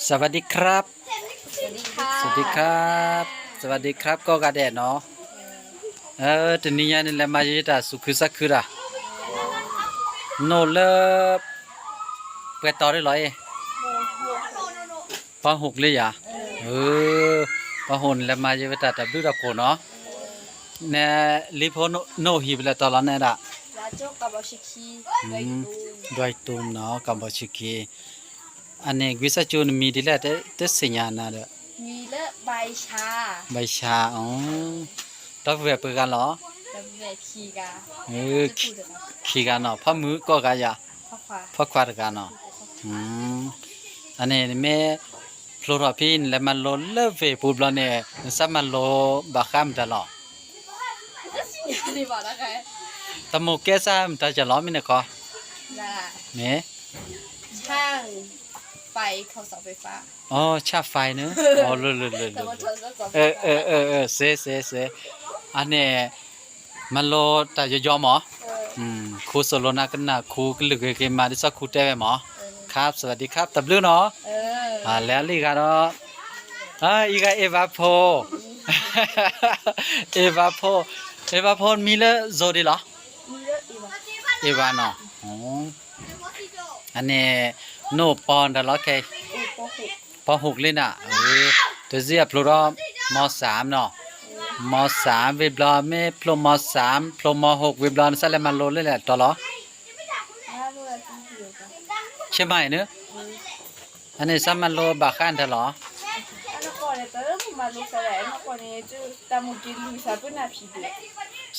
ສະຫວັດດີຄັບ ສະຫວັດດີຄັບ ສະຫວັດດີຄັບ ກໍກະແດດເນາະ. ເອີ ຕະນິຍານີ້ແຫຼະ ມາຢູ່ຕາສຸຄືສັກຄືລະ ໂນເລີບ ເປີດຕໍ່ໄດ້ຫຼອຍ ປໍຫົກເລີຍຫວາ? ເອີ ປໍຫົກແລ້ວ ມາຢູ່ຕາຕະບລືດອກໂກເນາະ. ແນ ລີໂພໂນ ໂນຮີບແລະຕອນລະແນດະ ລາໂຈກາບອຊິຄີ ອືມ ດວຍຕຸມເນາະ ກາບອຊິຄີ. ອັນນີ້ ກວິຊາຈູນມີດີແລ ແຕ່ ແຕ່ເສຍຍານະເດີ ມີເລີບາຍຊາ ບາຍຊາ ອໍ ດອກເວຍເປີກັນເລາະ ດອກເວຍຄີກາ ເອີ ຄີກາເນາະ ພະມືກໍກາຢາ ພະຄວາ ພະຄວາກາເນາະ. ອືມ ອັນນີ້ແມ່ ໂພຣອດພີນ ແລະມາໂລເລີເວປູບລອນເນ ສາມາໂລບາຄາມຕະຫຼອດ ຕະໂມແກຊາມຕາຈະຫຼອມມີນະຄອ ເນ ຊ່າງໄຟເຂົ້າເສົາໄຟຟ້າ ອໍ ຊາໄຟເນ ອໍ ເລີ ເລີ ເລີ ເລີ ເອີ ເອີ ເອີ ເອີ ເຊ ເຊ ເຊ ອັນນີ້ ມາໂລຕາຍອມໝໍ ເອີ ອືມ ຄູໂຊໂລນາກະນາ ຄູກະລຶກເກມາດິຊອກຄູແຕ້ແມ່ໝໍ ເອີ ຄັບ ສະຫວັດດີຄັບ ຕະບລືເນາະ ເອີ ອາ ແລ້ວລີກາເນາະ ອາ ອີກາເອວາໂພ ເອວາໂພ ເອວາໂພ ມີເລີໂຊດີເລາະ ມີເລີເອວາ ເອວາເນາະ ອໍ ອັນນີ້ໂນປອນຕະຫຼອດແຄ່ ເອີ ປໍຫົກ ປໍຫົກເລີຍນະ ເອີ ໂຕເຊຍໂພຣອມ ມໍສາມເນາະ ມໍສາມ ເວບລອເມໂພຣມມໍສາມ ໂພຣມມໍຫົກ ເວບລອນຊະແລມາໂລເລີຍແຫຼະຕະຫຼອດ ຊຽງໃໝ່ເນ ອັນນີ້ສາມາໂລບາຄານຕະຫຼອດ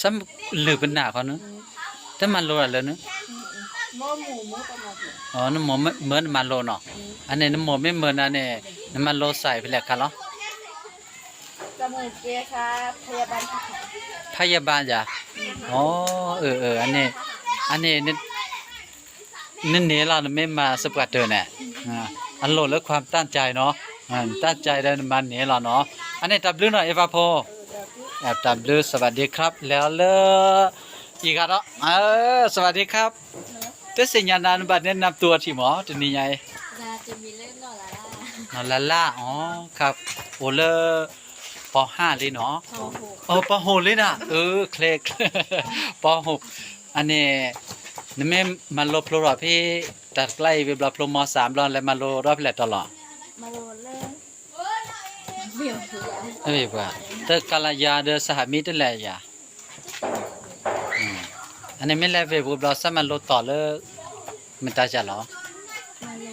ສາມ ລືເປັນໜ້າເຂົາເນ ແຕ່ມາໂລລະເລີນ ອໍ ນຳໝໍເມີນມາໂລເນາະ ອັນນີ້ນຳໝໍເມີນ ເມີນ ອັນນີ້ນຳມາໂລໃສ່ເພິ່ນແຫຼະຄະເນາະ ພະຍາບານ ພະຍາບານຈ້ະ ອໍ ເອີ ເອີ ອັນນີ້ ອັນນີ້ເນ ເນລາວແມ່ນມາສະປະເຕີນແຫຼະ ອາ ອັນໂລເລີຄວາມຕັ້ງໃຈເນາະ ອາ ຕັ້ງໃຈໄດ້ມາເນລາວເນາະ ອັນນີ້ຕະບລືເນາະ ເອວາໂພ ອາ ຕະບລື ສະຫວັດດີຄັບ ແລ້ວເລີ ອີກແລ້ວເນາະ ເອີ ສະຫວັດດີຄັບ ເອີ ແຕ່ເສຍຍານານບາດແນະນຳຕົວທີໝໍ ຕົວນີ້ໃຫຍ່ ຈະມີເລີນອລາລາ ນອລາລາ ອໍ ຄັບ ໂອ ເລີ ປໍຫ້າເລີຍເນາະ ປໍຫົກ ເອີ ປໍຫົກເລີຍນະ ເອີ ເຄລກ ປໍຫົກ ອັນນີ້ ນະແມ່ມາໂລໂພຣອດພີ ຕາໄກລເວບລອໂພຣມມໍສາມລອນ ແລະມາໂລດອບແລະຕະຫຼອດ ມາໂລເລີ ເວບ ເອີ ເວບ ເຕີກາລະຍາເດີສະຫະມິດແລະຢາ ອືມ ອັນນີ້ແມ່ນແລະເວບລອສາມາໂລຕໍ່ເລີ ແມ່ນຕາຈະຫຼໍ ມາໂລ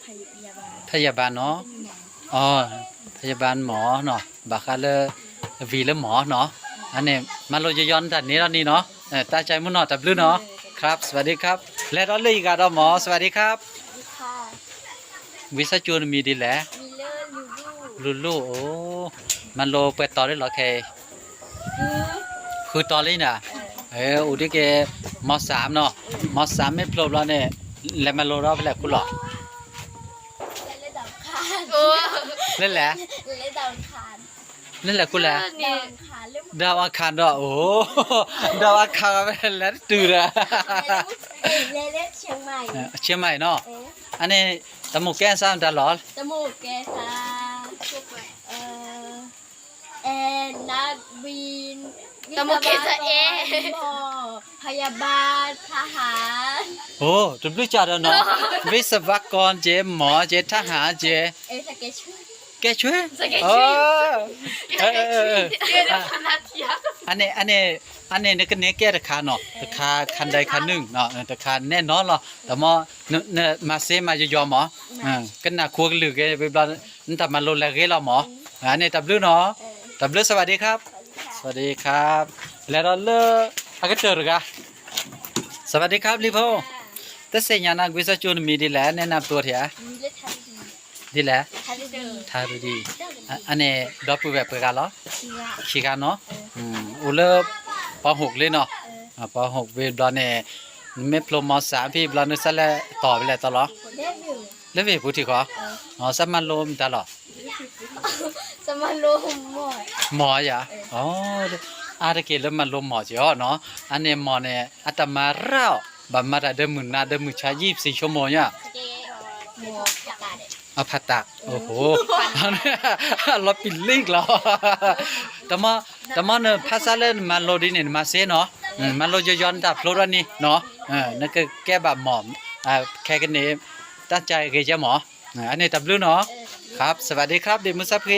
ພະຍາບານ ພະຍາບານເນາະ ອໍ ພະຍາບານໝໍເນາະ ບາຄາເລີ ວີເລີໝໍເນາະ ອັນນີ້ມາໂລຢອນຕາເນລາວນີ້ເນາະ ເອີ ຕາໃຈໝູ່ເນາະ ຕະບລືເນາະ ຄັບ ສະຫວັດດີຄັບ ແລະດອນເລີອີກກະດອນໝໍ ສະຫວັດດີຄັບ ສະຫວັດດີຄ່ະ ວິຊາຈູນມີດີແລ ມີເລີ ລູລູ ລູລູ ໂອ ມາໂລເປີດຕໍ່ໄດ້ຫຼໍແຄ່ ຄື ຄືຕໍ່ເລີຍນະ ເອີ ອຸດິເກ ມໍສາມເນາະ ມໍສາມແມ່ນໂພຣອມແລ້ວເນ ແລະມາໂລລອບແລ້ວຄຸລອ ໂອ້ ນັ້ນແຫຼະ ເລດາວອັງຄານ ນັ້ນແຫຼະຄຸແລ ເອີ ດາວອັງຄານເນາະ ໂອ້ ດາວອັງຄານແລ້ວຕື່ນລະ ເອີ ເລ ເລ ຊຽງໃໝ່ ເອີ ຊຽງໃໝ່ເນາະ ເອີ ອັນນີ້ຕະໝູແກນຊາມຕະຫຼອດ ຕະໝູແກນຊາ ເອີ ແອນ ນັກບິນ ຕະໝູແກນຊາ ວິສະວະກອນ ເອ ໝໍ ພະຍາບານ ທະຫານ ໂອ້ ຕົວບລືຈັດເນາະ ວິສະວະກອນເຈ ໝໍເຈ ທະຫານເຈ ເອ ສະເກດ ແກຊ່ວຍ ເອີ ເອີ ເອີ ເອີ ອັນນີ້ ອັນນີ້ ອັນນີ້ກະເນແກ້ຕະຂາເນາະ ຕະຂາຄັນໃດຄັນໜຶ່ງເນາະ ເອີ ຕະຂາແນ່ນອນເນາະ ຕະໝໍ ເນ ເນ ມາເຊມາຍອມໝໍ ເອີ ກະໜ້າຄົວກະລືກເກ ເວບລອນ ຕະມາໂລແລເກລອໝໍ ອັນນີ້ຕະບລືເນາະ ເອີ ຕະບລື ສະຫວັດດີຄັບ ສະຫວັດດີຄັບ ສະຫວັດດີຄັບ ແລະດອນເລີ ອາກະເຕີກະ ສະຫວັດດີຄັບ ລີໂພ ແຕ່ເສຍຍານາກວິຊາຈູນມີດີແລ ແນະນຳຕົວເທຍ ມີເລທາ ດີແຫຼະ ທາດີ ທາດີ ອັນ ອັນນີ້ດອກປຶແວບເປີກາເລາະ ຄີກາເນາະ ອືມ ອູເລີ ປໍຫົກເລີຍເນາະ ເອີ ອາ ປໍຫົກເວບດອນນີ້ ແມ່ໂພຣມມໍສາມພີບລອນນີ້ຊັ້ນແລະ ຕໍ່ໄປແລ້ວຕະຫຼອດ ເລເວບ ເລເວບຜູ້ທີ່ຂໍ ເອີ ອໍ ສາມາໂລມຕະຫຼອດ ສາມາໂລມໝໍ ໝໍຢາ ເອີ ອໍ ອາຕະເກເລີ່ມມາໂລມໝໍຈິເນາະ ອັນນີ້ໝໍນີ້ ອາດຕະມາລາວ ບາມາດາເດີໝື່ນນາ ເດີໝື່ນຊາ ຊາວສີ່ຊົ່ວໂມງຍາ ສະເກ ໝໍ ສະກາເດ ອາ ຜ່າຕັດ ໂອ້ໂຫ ລາວປິດລິ້ງແລ້ວ ຕະມອ ຕະມອນ ພາສາເລີນ ມາໂລດີນີ້ ມາເຊເນາະ ມາໂລຢອນຕາໂພລດວານີເນາະ ເອີ ນັ້ນຄືແກ້ບາໝໍ ອາ ແຄ່ກັນນີ້ ຕັ້ງໃຈເກຈະໝໍ ອັນນີ້ຕຳບລູເນາະ ຄັບ ສະຫວັດດີຄັບ ດີມຸສາເພ